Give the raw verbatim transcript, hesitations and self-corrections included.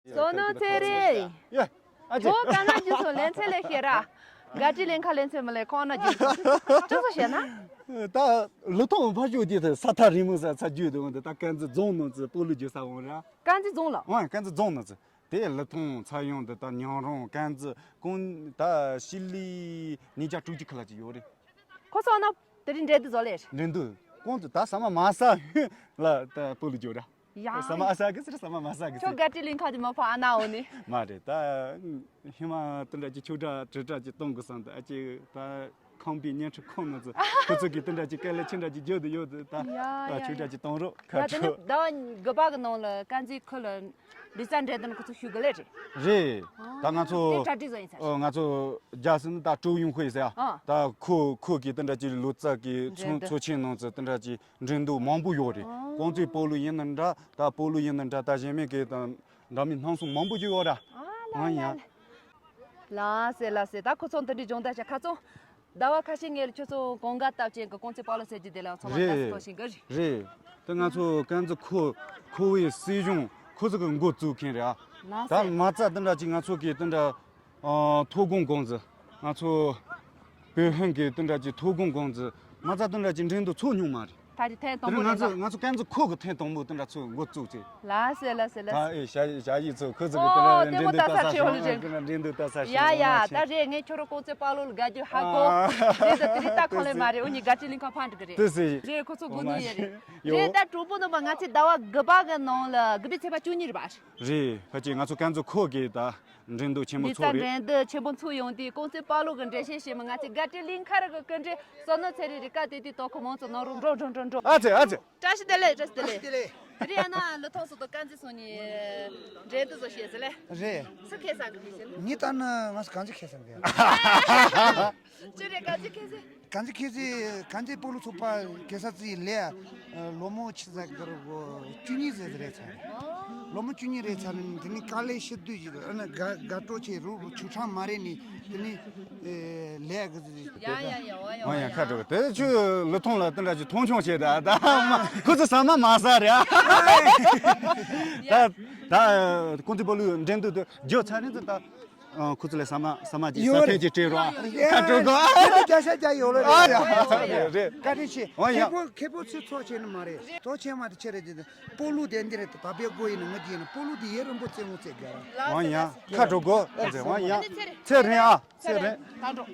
བསོད་ནམས་ཚེ་རིང་། ཡ། ཨ་ཅེ། ཁྱོད་ག་ན་རྒྱུ་སོང་ལེན་ཚེ་ལས་ཤེས་ར། དགའ་སྤྲོའི་གླིང་ཁ་ལེན་ཚེ་མི་ལས་ཁོང་ན་རྒྱུ་སོང་། ཅི་ཚོ་བཤད་ན། ད་ལི་ཐང་ཕ་ཤུ་དེ་ས་ཐག་རིང་མོ་ས་ཚ་རྒྱུད་དུ་འོང་དེ་ད་དཀར་མཛེས་རྫོང་ནང་ཚུ་སྤོ་ལོ་རྒྱུ་ས་འོང་ར། དཀར་མཛེས་རྫོང་ལ། འོང་དཀར་མཛེས་རྫོང་ནང་ཚུ། དེ་ལི་ཐང་ཚ་ཡང་འདི་ད་ཉང་རོང་དཀར་མཛེས་ཀུན་ད་ཤི་ལི་ཉིས་བརྒྱ་དྲུག་ཅུ་ཁ་ལ་ཅིག་ཡོད་རེད། ཁོ་ཚོ་ན་དེ་རིང་འབྲེལ་དུ་བཟོ་ལེ་རེད། འབྲེལ་དུ་ཀོང་ཙི་ད་ས་མ་མ་ས་ལ་ད་སྤོ་ལོ་རྒྱུ་ར། ཡ། ས་མ་ཨ་ས་གི་ཟེར་ས་མ་མ་ས་གི་ཁྱོད་ཟེར། དགའ་སྤྲོའི་གླིང་ཁ་དེ་མ་ཕོ་ཨ་ན་འོ་ནི། མ་རེད་ད། ཧི་མ་དེ་འདྲ་ཅིག་ཆོས་གྲྭ་དྲིལ་གྲྭ་ཅིག་གཏོང་དགོས་བསམ་ད་ཨ་ཅེ་ད་ཁང་པའི་བརྙན་འཕྲིན་ཁོང་ནང་ཚུ་ཁོ་ཚོ་གི་དེ་འདྲ་ཅིག་དཀའ་ལས་ཆེ་འདྲ་ཅིག་རྒྱུ་དུ་ཡོད་དུ་ད་ད་ཡ་ཆོས་གྲྭ་ཅིག་གཏོང་རོགས་ཡ། ཁ་དེ་ནི་ཁྲོ། ཟླ་བ་དགུ་པ་གི་ནང་ལ་དཀར་མཛེས་ཁུལ་ལ་ལི་ཙ་འབྲེལ་ལྡན་ཁོ་ཚོ་ཞུགས་གི་ལེ་རེད། རེད། ད་ང་ཚོ་དེ་གྲ་སྒྲིག་བཟོ་ཡིན་ས་རེད། ང་ཚོ་རྒྱ་སེ་ནི་ད་ཀྲོའུ་ཡུང་ཧུའེ་ཟེར་ཨ། ད་ཁོ་ཁོ་གི་དེ་འདྲ་ཅིག་ལོ་ཙཱ་གི་ཚོ་ཚོ་ཆེན་ནང་ཚུ་དེ་འདྲ་ཅིག་འགྲན་བསྡུར་མང་པོ་ཡོད་རེད། ཨོ། ཀོང་ཙེ་སྤོ་ལོ་ཡིན་ན་འདྲ་ད་སྤོ་ལོ་ཡིན་ན་འདྲ་ད་གཞན་མེད་གི་ད་འདྲ་མི་སྣང་སྲུང་མང་པོ་ཅིག་ཡོད་ར། ཨ་ལ་ཨ་ཡ། ལ་ལ་ལ་སེ་ལ་སེ་ད་ཁོ་ཚོ་འདི་འདྲའི་སྦྱོང་བརྡར་བྱ་ཁ་ཚོ། ཟླ་བ་ཁ་ཤས་ངས་ཁྱོད་ཚོ་གོང་དཀར་སྟབས་ཅན་གི་ཀོང་ཙེ་སྤོ་ལོ་ཟེར་རྒྱུ་དེ་ལ་ཚང་མ་ལ་ལྟ་སེ་སེ་གཏོང་བཞིན་གི་རེད། རེད། ད་ང་ཚོ་དཀར་མཛེས་ཁུལ་ཁུལ་ཨུའི་སྲིད་གཞུང་ཁོ་ཚོ་གི་འགོ་བཙུགས་མཁན་རེད་ཨ། ལ་ད་སེ། མ་རྩ་འདི་འདྲ་ཅིག་ང་ཚོ་གི་དེ་འདྲ་ཨ་མཐོ་སྒང་གོང་ཟི་ང་ཚོ་བོད་ཧན་གྱི་དེ་འདྲ་ཅིག་མཐོ་སྒང་གོང་ཟི་མ་རྩ་དེ་འདྲ་ཅིག་འགྲན་བསྡུར་ཚོགས་མྱོང་མ་རེད། ད་རེས་ཐེངས་དང་པོ་དེ་ང་རེད་ཚོ་ལ། ང་ཚོ་དཀར་མཛེས་ཁུལ་གི་ཐེངས་དང་པོ་དེ་འདྲ་ཚོགས་འགོ་བཙུགས་ཚེ། ལ་སེ་ལ་སེ་ལ་ད་སེ། ཨེ་ཞ་ཞ་ཡི་ཚོ་ཁོ་ཚོ་གི་ཨོ་དེ་ལྟ་ལྟད་མོ་ལྟ་ས་ཆེ་བོ་ལ་རེད། འགྲན་བསྡུར་ལྟ་ས་ཡ་ཡ་ད་རེད། ངས་ཁྱོད་རང་ཀོང་ཙེ་སྤོ་ལོ་ལ་དགའ་རྒྱུ་ཧ་གོ། ཨ། རེད་ད་དེ་རིང་ལྟ་ཁོ་ལས་མ་རེད། འུ་གཉིས་དགའ་སྤྲོའི་གླིང་ཁ་ཕར་འགྲོ་གི་རེད། དེ་སེ། རེད་ཁོ་ཚོ་དགོས་ནི་ཡོད་རེད། ཡོད། རེད་ད་གྲོགས་པོ་རྣམ་པ་ང་ཚོའི་ཟླ་བ་དགུ་པ་གི་ནང་ལ་དགུ་པའི་ཚེས་པ་བཅུ་གཉིས་རེད་པ། རེད་ཕལ་ཆེར་ང་ཚོ་དཀར་མཛེས་ཁུལ་གི་ད་འགྲན་བསྡུར་ཆེན་མོ་ལི་ཙ་ཚོགས་རེད། འགྲན་བསྡུར་ཆེན་པོ་ཚོགས་ཡོང་དུས་ཀོང་ཙེ་སྤོ་ལོ་གི་འགྲན་བཤད་བྱེད་མི་ང་ཚོའི་དགའ་སྤྲོའི་གླིང་ཁ་རུ་གི་སྐུ་མགྲོན་བསོད་ནམས་ཚེ་རིང་རེད། ཀ་དེ་དུས་ཏོག་ཁོ་མང་ཚོགས་ནང་རུ་འགྲོ་འགྲོ་འགྲོ་འགྲོ། ཨ་ཙེ་ཨ་ཙེ། བཀྲ་ཤིས་བདེ་ལེགས། བཀྲ་ཤིས་བདེ་ལེགས། དེ་རིང་ཡང་ན་ལི་ཐང་སོགས་དང་དཀར་མཛེས་སོགས་ནས་འགྲན་བསྡུར་བཟོ་བྱས་ཟེར་ལེ། རེད། སུ་ཁེ་སང་གི་མི་ཟེར་ལེ། ངས་ལྟ་ན་ང་ཚོ་གང་ཚེ་ཁེ་སང་གི། ཅི་རེད་གང་ཚེ་ཁེ་སེ། གང་ཚེ་ཁེ་སེ་གང་ཚེ་སྤོ་ལོ་ཚོགས་པ་ཁེ་ས་ཙི་ལེ། ལོ་མོ་ཆི་ཟ་གི་རོ་བཅུ་གཉིས་ཟེར་རེད་ཚར། ལོ་མོ་བཅུ་གཉིས་རེད་ཚར་ནས་དེ་ནི་དཀའ་ལས་ཤི་དུས་ཀྱི་ཨ་ན་དགའ་དགའ་སྤྲོ་ཆེ་རུ་ཆུ་ཕྲང་མ་རེད་ནི་དེ་ནི་ལས་གི་ཡ་ཡ་ཡ་ཝ་ཡ་ཝ་ཡ། ཡ་ཁ་དྲོ་དེ་ཆུ་ལི་ཐོང་ལ་དེ་འདྲ་ཅིག་མཐོང་ཆུང་བྱས་ད་ད་ཁོ་ཚོ་ཟ་མ་མ་ཟ་རེད་ཨ། ད་ད་ཀུན་ཏི་པོ་ལུ་འགྲན་བསྡུར་དུ་འཇོག་ཚར་རེད་ད། ཁོ་ཚོ་ལ་ཟ་མ་ཟ་མ་ཅིག་ཡོད་ཟ་ཐེངས་ཅིག་སྤྲད་རོགས་ཨ། ཁ་དྲོ་གོ་ཨ། ཁྱེད་ཚོ་བརྒྱ་ཆ་བརྒྱ་ཡོད་ལོ་ཨ་རེད། ཡ་རེད། བཀའ་དྲིན་ཆེ། ཨོ་ཡ། ཁེ་པོ་ཁེ་པོ་ཚོས་ཚོགས་བྱེད་ནི་མ་རེད། ཚོགས་བྱེད་མ་དེ་ཆེ་རེད་དེ་སྤོ་ལོ་དེ་འདི་རེད་ད་བེ་གོ་ཡིན་ན་ང་དེ་ཡིན་ན་སྤོ་ལོ་དེ་ཡེ་རིན་པོ་རྩེ་མོ་རྩེ་དགའ་ར། ཨོ་ཡ། ཁ་དྲོ་གོ་ཨ་ཟེ་ཨོ་ཡ། ཚེ་རིང་ཨ་ཚེ་རིང་། ད་འགྲོ།